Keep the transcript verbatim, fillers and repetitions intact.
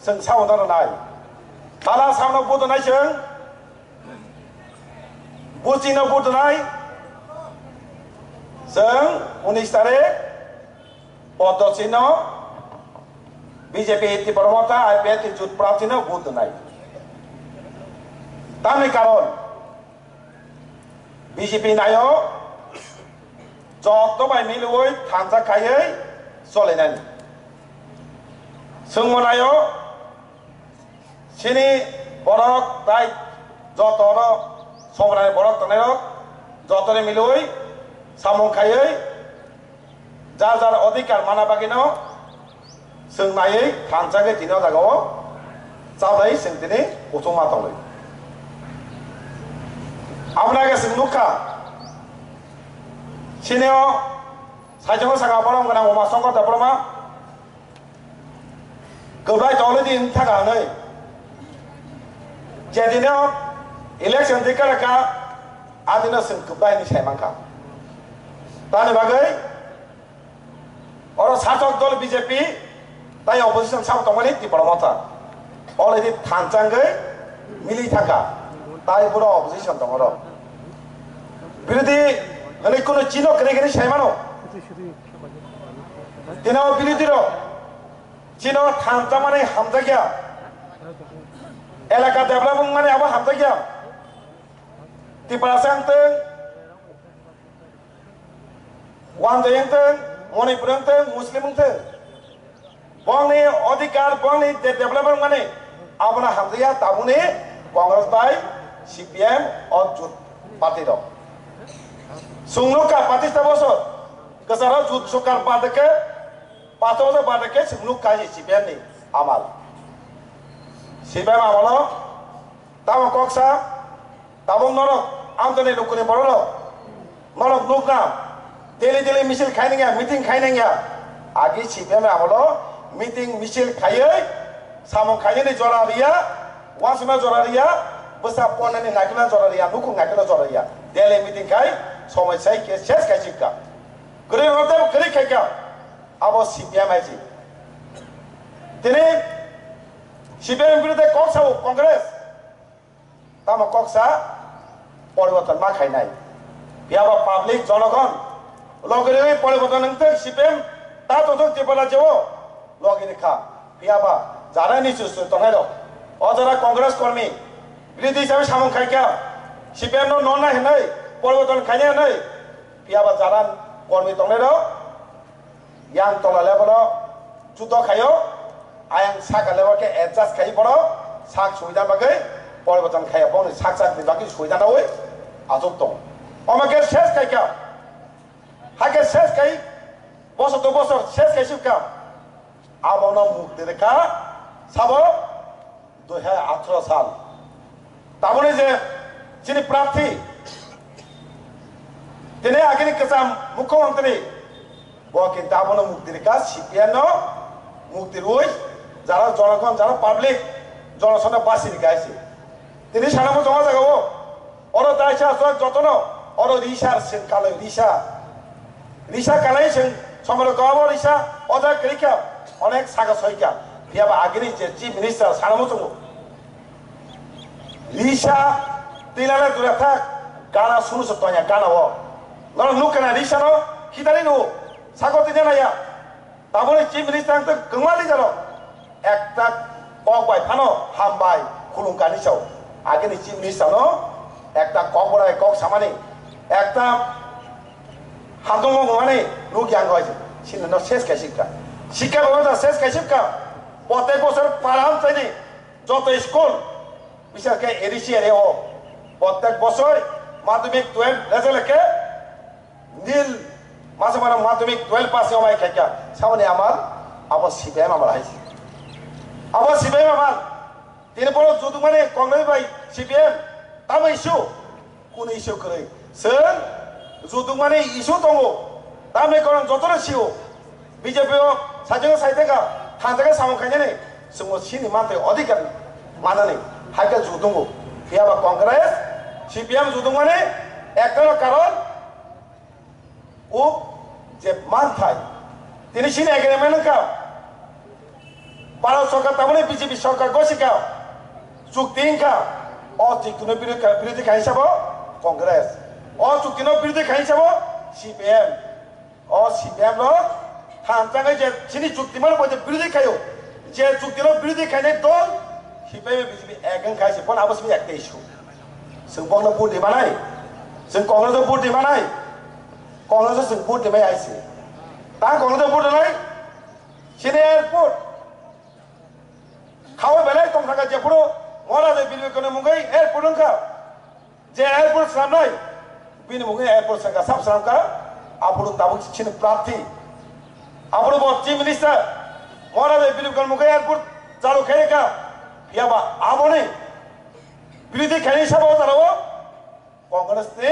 Chwng sao no rwnai. Tala sao no budonai chwng. Buchi no budonai. Chwng unis tarik Poddosi no B J P Tipra Motha I P F T jut prarthi no budonai. Tamni karon B J P naio joto bai milwi thansa khaiwi solinani. Chwngmo naio chini borok tai joto oro somrai borok tongnairok jotoni milwi samung khaiwi jar jar odhikar mana bagwino chwng naiwi thansa khe tini o jagao chabai chwng tini kuchukma tongwi. Aboni age chwng nukha, chini o saichung saka borom gwnang Uma Shankar Debbarma kwbai tongwi di wng thaka hwnwi. Jedino election declare kha, adino chwng kwbai hinwi sai mankha. Tamni bagwi oro sasok dol B J P, tai opposition sabo tongmani Tipra Motha. Already thansa wngwi mili thangkha, tai boro opposition tongo oro. Birodhi hwnwi kuno chino kwrwi kwrwi sai mano. Tino birodhi rok chino thansa mani hamjakya. Elaka develop wngmani abo hamjakya. Tiprasa wngtwng, Wanjoi wngtwng, Manipur wngtwng, Muslim wngtwng, bongni odhikar, bongni de-, development mani abono hamjakya tabukni Congress bai C P M o jut party rok. Chwng nukha patis ta bosor kwcharo jut sorkar bade khe, pato bosor bade khe chwng nukha C P M ni amal. C P M amalo tamo koksa, tabuk norok amtoni lukuni bororok norok nukna daily daily misil khainangya, meeting khainangya. Agi C P M amalo meeting misil khaiwi samung khainani jora riya, wansukna jora riya, bwsa ponnani naikhlna jora riya, nukhung naikhlna jora riya. Daily meeting khai somoi sai khe ses khai chikha. Kwrwi rwtwi kwrwi khaikha. Abo C P M hai si. Tini C P M birodhe kok sao Congress. Tamo kok sa poriborton ma khainai. Phiya ba public jonogon logi rwi poriborton wngtwk C P M ta tongthok Tripura rajyo o logi rikha. Phiya ba jara ni chuchu tongnai rok. O jora Congress kormi birodhi hisabe samung khaikha. C P M no nonna hinwi poriborton khainai hinwi. Phiya ba jara kormi tongnai rok. Yang tola level o judo khaio, ayang saka level khe adjust khai borok sak suida bagwi poriborton khaio, bongni sak sak ni bagwi suida nawi achuk tongo. Omo khe ses khai kha, hakhe ses khai bosor to bosor ses khai suk kha, abono mukti rwkha sabo dui hajar atharo sal. Taboni je chini prarthi, tini agini kwcham mukhyamantri, bo kintu abono mukti rikha, C P M no mukti rwi, jara jonogon, jara public, jonosonno basi rikha hai se. Tini sana muchungo jaga o, oro daisa aswk jotono, oro risa sengkalo risa. Risa kalai chwng somoro kabo risa oja kwrwi kha, onek saka soi kha. Phiya ba agini je chief minister sana muchungo. Risa tilala dura thak, gana sunu se tonya gana o. Norok nuk kana risa no khitani nu sako tini naya. Taboni chief minister ang tong kwma leader o. Ekta kok bai phano hambai khulumkani sao. Agini chief minister no ekta kok borai kok samani, ekta hamtong mani nuk yang goi sini no ses kai sikka. Sikka bebasta ses kai sikka. Protek bosor param tani joto school, bisar khe A D C area o protek bosor madhyamik twelve result khe Nil masa mana madhyamik twelve pass ni omai khaikha, samani amal abo C P M amal hai se. Abo C P M amal. Tini borok jutuk mani Congress bai C P M tamo issue, kunu issue kwrwi. Chwng jutuk mani issue tongo, tamni koron jotono sio. B J P o sajwk saiteka thanjaka samung khainani chwngbo sini mantri odhikar manani haikhe jutungo. Phiya ba Congress, C P M jutuk mani ekta karon O je manthai, tini sini agreement wngkha, Bharat sorkar tamoni B J P sorkar gosika chukti wngkha. O chuktino birodhi kha-, birodhi khainai sabo Congress. O chuktino birodhi khainai sabo C P M. O C P M rok thansa wngwi je chini chukti mano bo je birodhi khaio. Je chuktino birodhi khainai dol C P M B J P ek wngkha se, bono abo simi ekta issue. Chwng bokno vote rimanai. Chwng Congress-o vote rimanai. Congress-o chwng vote rimai aise. Ta Congress-o vote rinai. Chini airport khaui belai tongthangkha, jephuru Maharaj Birbikrama mungwi airport wngkha, je airport swnamnai, bini mungwi airport swnamkha, sab swnamkha, aphuru tabuk chini prarthi. Aphuru bo Chief Minister Maharaj Birbikrama mungwi airport chalu khaikha, phiyaba aboni birodhi khainai sabo jora o Congress ni